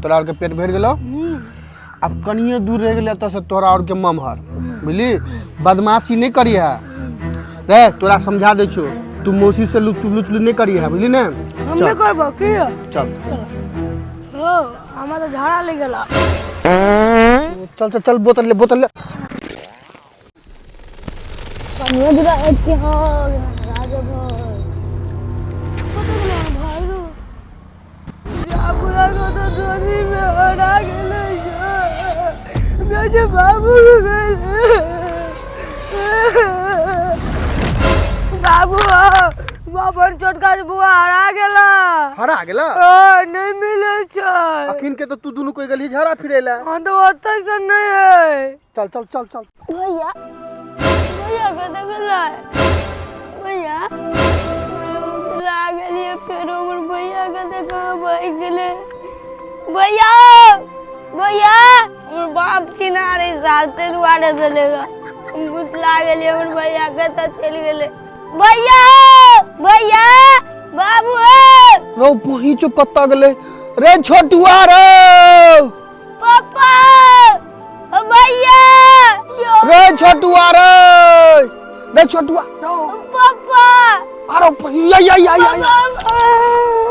तोरा आरके पेट भरि गेलौ। आब कनिए दूर रहि गेलै एतऽसँ तोरा आरके ममहर, बुझली? बदमाशी नहि करिहे रे। तोरा समझा दै छियौ, तू मौसी से लुचु लुचलु नहि करिहे, बुझली ने? हम चल। नहि करबो की। चल। हो, हमरा तऽ झाड़ा लागि गेला। चल चल चल, बोतल ले, बोतल ले। मुद्रा एक हो राजा भाई, कतऽ गेलै भाई रो? पूरा तो धोनी में हरा गेलै। जे बाबू गेलै, बाबू, अपन छोटका बुआ हरा गेला। हरा गेला? ओ नहि मिलै छै। अखिन के तो तू दुनू कोई गेलही झड़ा फिरे ला। हाँ, तो ओतऽ से नहि है। चल चल चल चल। भैया, भैया कतऽ गेलै? भैया भुला गेलियै फेर। हमर भैया कतऽ, कहाँ भागि गेलै? भैया, भैया, हमर बाप चिन्हा रही साल, ताहि दुआरे भेलै ग। हम भुतला गेलियै। हमर भैया कतऽ चलि गेलै? भैया, भैया, बाबू। रौ पहुँचो, कतऽ गेलै रे छोटुआ रौ? पापा, भैया। रे छोटुआ रे, रे छोटुआ रौ। पापा। आरो या या या या या। पापा।